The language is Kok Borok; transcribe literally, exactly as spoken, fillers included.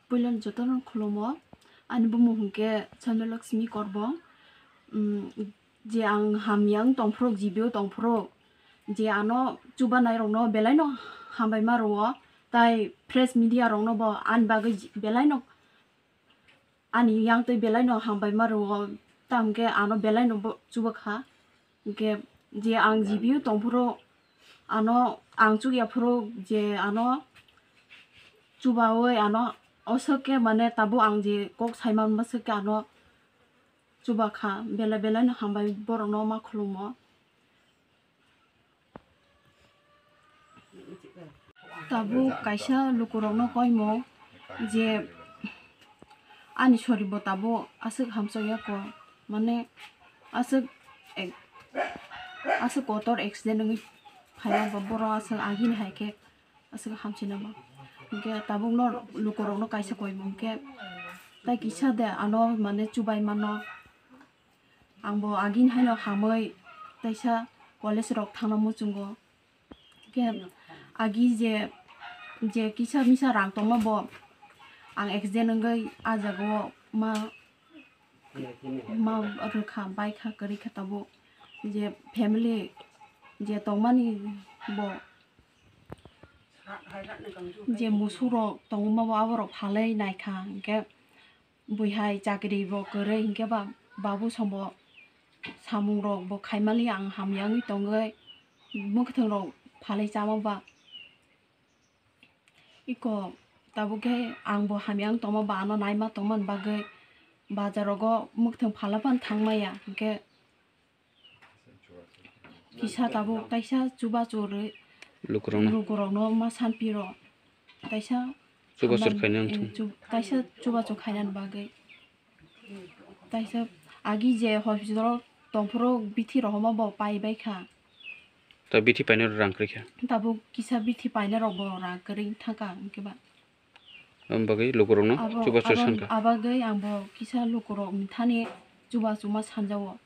Puilani jotono khulumo, ani bumung hwnkhe Chandra Lakshmi Korbong. Um, je ang hamya wng tongphuru, G B o tongphuru, je ano chubanai rokno belaino hambai ma rwo, tai press media rokno bo ani bagwi ji-, belaino ani yang twi belaino hambai ma rwo, tamkhe ano belaino bo chuba kha. Hwnkhe je ang G B o tongphuru, ano ang chukya phuru je ano chubawi ano oswk khe mane tabuk ang je kok sai manma swk khe ano chuba kha, belai belai no hambai borok no ma khulumo. Tabuk kaisa lukurokno koimung je ani soribo tabuk aswk hamjakya kho, mane aswk ek-, aswk kotor accident wngwi phaima ba borok aswk agini hai khe aswk hamsinama. Hwnkhe tabukno lukurokno kaisa koimung khe tai kisa de ano mane chubai mano. Angbo agini haino hamwi teisa college rok thangna muchungo. Khe agi je, je kisa misa rang tongma bo ang accident wngwi ah jagao ma, ma rwkha, baikha, kwrwikha tabuk. Je family je tongmani bo je musuk rok tongma bo aborok phalwi naikha, hwnkhe buihai chakri bo kwrwi hwnkhe ba babu songbo samung rok bo khaimali ang hamya wngwi tongwi mwkhwtwng rok phalwi chama ba. Iko tabuk khe ang bo hamya wng tongma ba ano naima tongmani bagwi bazar rogo mwkhwtwng phalna phano thangmaya, hwnkhe kisa tabuk kaisa chubachu rwi lukurokno lukurokno ma sanpiro kaisa chubachu hambai, khaina wngthung. Chu-, kaisa chubachu khainani bagwi kaisa agi je hospital o tongphuru bithi rohorma bo paibai kha. Ta bithi painai rok rang kwrwi kha. Tabuk kisa bithi painai rok bo rang kwrwi thangkha hwnkhe ba. Aboni bagwi lukurokno abo, chubachu abo, sankha. Abagwi ang bo kisa lukurok ni thani chubachu ma sanjago.